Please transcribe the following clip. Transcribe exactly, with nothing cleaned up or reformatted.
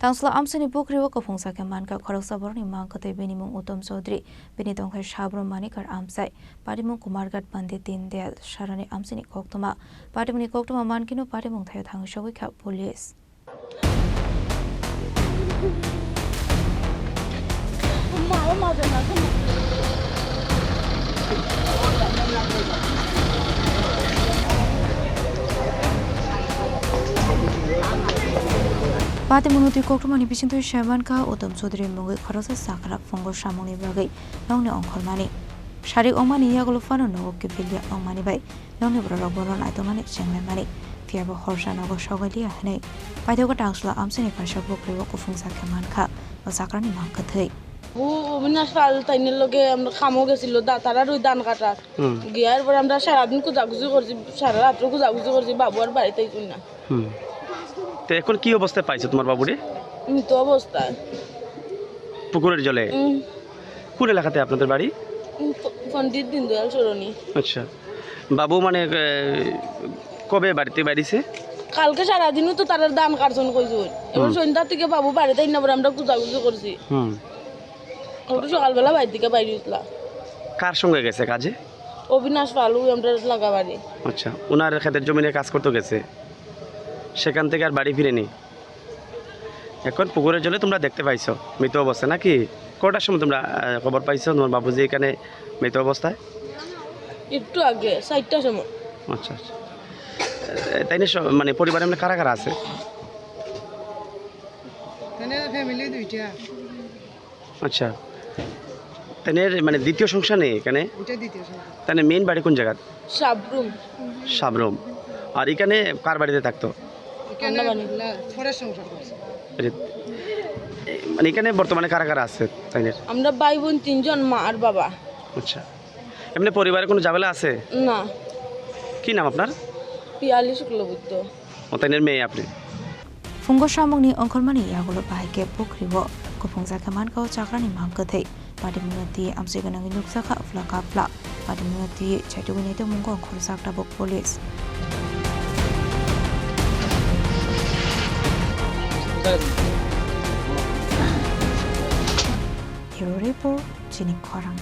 Tangsla amchaini pukhrio kuphungsa khe mankha khoroksa borokni mang kwtwi, bini mung Uttom Chaudhary, bini tongthai Sabrom Manikar amchai, patimung Kumarghat Pandit Dindayal Sarani amchaini koktwma. Patimungni koktwma mankheno patimung thaio thangwi sogwi kha police. Patimungni twi koktwmani bisingtwi sai mankha, Uttom Chaudhary mungwi khoroksa chakra phungo samungni bagwi nokni ongkhormani. Sarik wngmani yagulo phano nogo kiphilya wngmani bai nokni bororok bono naitokmani chenglaimani. Phiya bo horsa nogo sogailiya hwnwi paithago Tangsla amchaini kaisa pukhrio kuphungsa khe mankha o chakrani mang kwthwi. ও অবিনাশ পাল তাইনের লগে আমরা কামও গেছিল, দা-, তারার ওই ধান কাটার। হুম। গিয়ার পরে আমরা সারাদিন খোঁজাখুঁজি করছি, সারা রাত্র খোঁজাখুঁজি করছি, বাবু আর বাড়িতে আইছইন না। হুম। তো এখন কি অবস্থায় পাইছো তোমার বাবুরে? মৃত অবস্থায়। পুকুরের জলে? হুম। কোন এলাকাতে আপনাদের বাড়ি? উম, প-, পণ্ডিত দীনদয়াল সরণি। আচ্ছা। বাবু মানে, এ, কবে বাড়িতে বাইরেছে? কালকে সারাদিনও তো তারা ধান কাটছন কইছইন। এবার হুম। সন্ধ্যার থেকে বাবু বাড়িতে আইন না, পরে আমরা খোঁজাখুঁজি করছি। হুম। ওটা সকালবেলা বাড়ির দিকে বাইরে হইছিলা। কার সঙ্গে গেছে কাজে? অবিনাশ পাল, ওই আমরা লাগা বাড়ি। আচ্ছা, ওনার ক্ষেতের জমিনে কাজ করতে গেছে, সেখান থেকে আর বাড়ি ফিরেনি। এখন পুকুরের জলে তোমরা দেখতে পাইছো মৃত অবস্থা নাকি? কটার সময় তোমরা, আহ, খবর পাইছো তোমার বাবুজি এখানে মৃত অবস্থায়? একটু আগে, চারটার সময়। আচ্ছা, আচ্ছা। এ, তাই নিয়ে স-, মানে পরিবারে মানে কারা কারা আছে? এখানে ফ্যামিলি দুইটা। আচ্ছা। তাই নিয়ে মানে দ্বিতীয় সংসার নেই এখানে? এটা দ্বিতীয় সংসার। তাই নিয়ে মেইন বাড়ি কোন জায়গা? সাবরুম। সাবরুম। আর এখানে কার বাড়িতে থাকতো? এখানে আন্ডামানি। লা-, পরের সংসার করছে। আচ্ছা। এ, মানে এখানে বর্তমানে কারা কারা আছে তাইনের? আমরা ভাই বোন তিনজন, মা আর বাবা। আচ্ছা। এমনি পরিবারে কোনো ঝামেলা আছে? না। কি নাম আপনার? পিয়ালি শুক্লবৈদ্য। ও, তাইনের মেয়ে আপনি? Phungo samungni ongkhormani yagulo bahai khe pukhrio kuphungsa khe mankha o chakrani mang kwthwi. Patimungno twi amchoi gwnangwi nukjakha phla ka phla. Patimungno twi chaitugwi naitokmungo ongkhorjak tabuk police. Bureau Report, chini khorang.